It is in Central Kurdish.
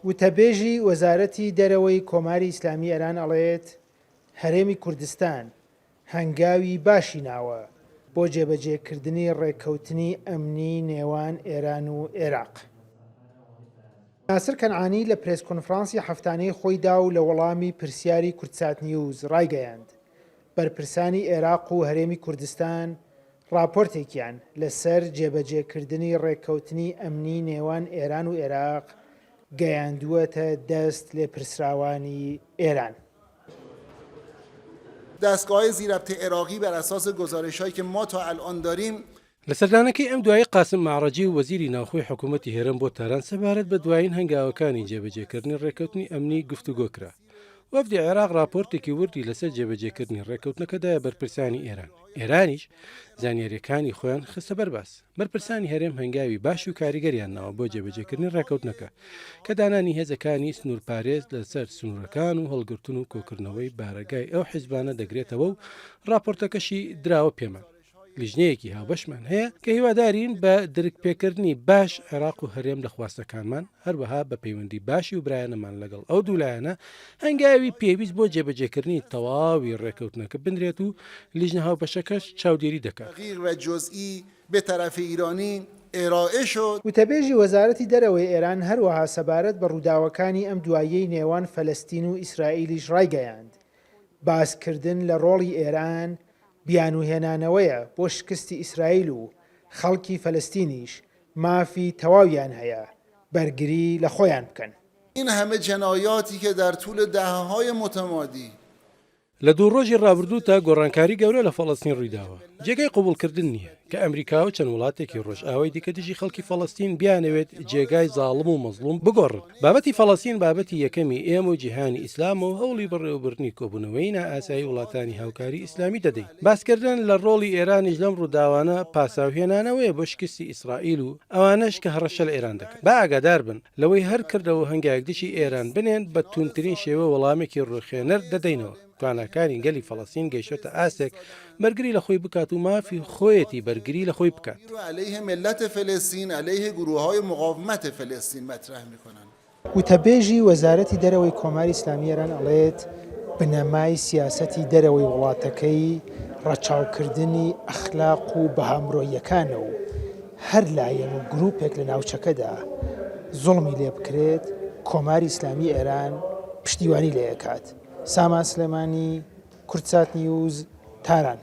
وتەبێژی وەزارەتی دەرەوەی کۆماری ئیسلامی ئێران ئەڵێت، هەرێمی کوردستان هەنگاوی باشی ناوە بۆ جێبەجێکردنی ڕێککەوتنی ئەمنی نێوان ئێران و ئێراق. ناسر کەنعانی لە پرێس کۆنفرانسی هەفتانەی خۆیدا و لە وەڵامی پرسیاری کوردسات نیوز ڕایگەیاند، بەرپرسانی ئێراق و هەرێمی کوردستان ڕاپۆرتێکیان لەسەر جێبەجێکردنی ڕێککەوتنی ئەمنی نێوان ئێران و ئێراق گەیاندووەتە دەست لێپرسراوانی ئێران. دستگاه‌های ذیربط عراقی بر اساس گزارش‌هایی که ما تا الان داریم، لە سەردانەکەی ئەم دوایی قاسم ئەعرەجی وەزیری ناوخۆی حکوومەتی هەرێم بۆ تاران سەبارەت بە دوایین هەنگاوەکانی جێبەجێکردنی ڕێککەوتنی ئەمنی گفتوگۆ کرا. وەفدی عێراق ڕاپۆرتێکی وردی لەسەر جێبەجێکردنی ڕێککەوتنەکە دایە بەرپرسانی ئێران، ئێرانیش زانیارییەکانی خۆیان خستە بەر باس. بەرپرسانی هەرێم هەنگاوی باش و کاریگەریان ناوە بۆ جێبەجێکردنی ڕێککەوتنەکە، کە دانانی هێزەکانی سنوورپارێز لەسەر سنوورەکان و هەڵگرتن و کۆکردنەوەی بارەگای ئەو حیزبانە دەگرێتەوە و ڕاپۆرتەکەشی دراوە پێمان. لیژنەیەکی هاوبەشمان هەیە کە هیوادارین بە درک پێکردنی باش عێراق و هەرێم لە خواستەکانمان، هەروەها بە پەیوەندی باشی و برایانەمان لەگەڵ ئەو دوو لایەنە هەنگاوی پێویست بۆ جێبەجێکردنی تەواوی ڕێککەوتنەکە بنرێت و لیژنە هاوبەشەکەش چاودێری دەکات. وتەبێژی وەزارەتی دەرەوەی ئێران هەروەها سەبارەت بە ڕووداوەکانی ئەم دواییەی نێوان فەلەستین و ئیسرائیلیش ڕایگەیاند، باسکردن لە ڕۆڵی ئێران بیانووهێنانەوەیە بۆ شکستی ئیسرائیل و خەڵکی فەلەستینیش مافی تەواویان هەیە بەرگری لە خۆیان بکەن. این همه جنایاتی که در طول دهه‌های متمادی. لە دوو ڕۆژی ڕابردووتا گۆڕانکاری گەورە لە فەڵەستین ڕوویداوە، جێگای قبوڵکردن نییە کە ئەمریکا و چەند وڵاتێکی ڕۆژئاوای دیکە دژی خەڵکی فەڵەستین بیانەوێت جێگای زاڵم و مەزڵوم بگۆڕن. بابەتی فەڵەستین بابەتی یەکەمی ئێمە و جیهانی ئیسلامە و هەوڵی بەڕێوەبردنی کۆبوونەوەی نائاسایی وڵاتانی هاوکاری ئیسلامی دەدەین. باسکردن لە ڕۆڵی ئێرانیش لەم ڕووداوانە پاساوهێنانەوەیە بۆ شکستی ئیسرائیل و ئەوانەش کە هەڕەشە لە ئێران دەکەن. با ئاگادار بن لەوەی هەر کردەوە و هەنگاوێک دژی ئێران بنێن بە تووندترین شێوە وەڵامێکی ڕووخێنەر دەدەینەوە. تواناکانی گەلی فەڵەستین گەیشتۆتە ئاستێک بەرگری لە خۆی بکات و مافی خۆیەتی بەرگری لە خۆی بکات. وتەبێژی وەزارەتی دەرەوەی کۆماری ئیسلامی ئێران ئەڵێت، بنەمای سیاسەتی دەرەوەی وڵاتەکەی ڕەچاوکردنی ئەخلاق و بەها مرۆییەکانە و هەر لایەن و گروپێک لە ناوچەکەدا زوڵمی لێ بکرێت، کۆماری ئیسلامی ئێران پشتیوانی لێ ئەکات. سامان سلێمانی، کوردسات نیوز، تاران.